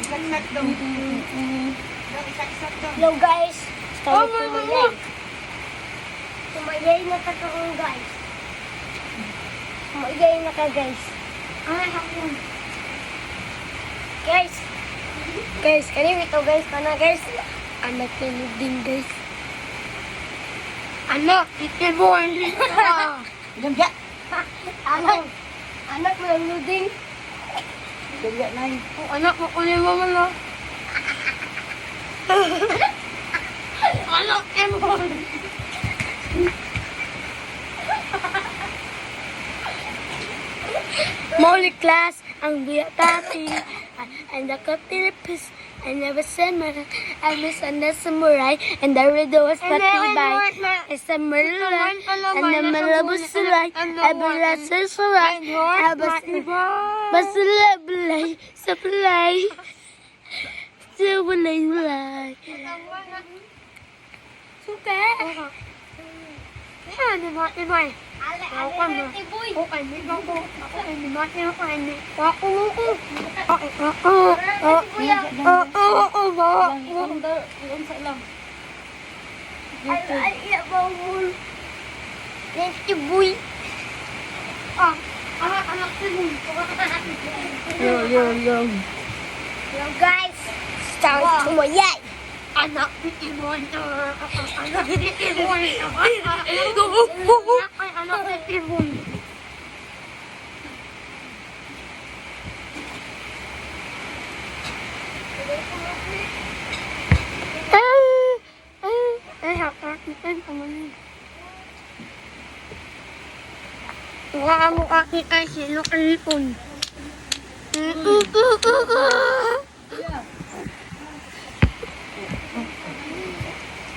Isaksak dong. Dong, isaksak dong. Hello guys. Oh, Start tumayay. Tumayay na ka karon, guys. Tumayay na ka, guys. Ay, hapon. Guys. Guys, kanina ito, guys, kana, guys. Anak ni Luding, guys. Anak, itiboy. Lumya. Anak. Anak ng Luding. Lumya na yun. Oh, anak, kukunin mo man ah. Anak, tiboy. Moli class, ang tati, and the Philippines, and never summer, I miss and the samurai, and the riddle was patibay. It's a murderer, and the malabusulay, I bela I basulay, supply, supply, supply. Suka. Ano ba, tiboy? Ako na. Okay, may bago. Ako ay may bati ako ay may. Ako ako. Ako ako. Ako ako ba. Unsa lang. Ay, ay, ay, Ah, anak anak tiboy. Yo, yo, yo. Hello guys, start tumayay. Anak tiboy. Anak tiboy. Ay, anak tiboy. Ay, Mukha mukha kita sino kalipon.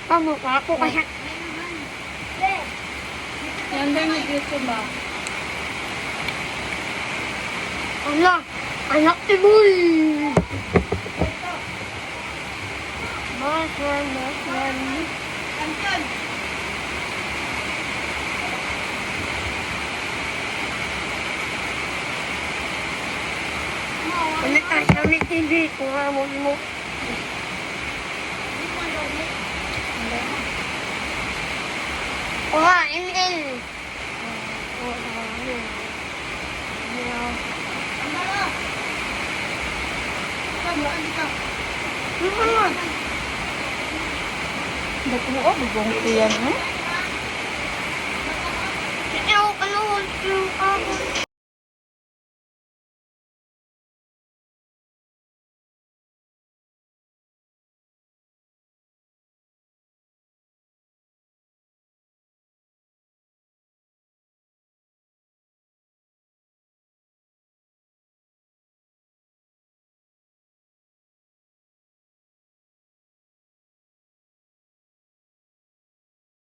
Kamukha ko kaya. Yan din nag-YouTube ba? Ala, anak tiboy. Mas, mas, mas. Anton! Ano tayo sa may TV? Kuha mo mo. Kuha, ML. Dako, bugong iyan, eh.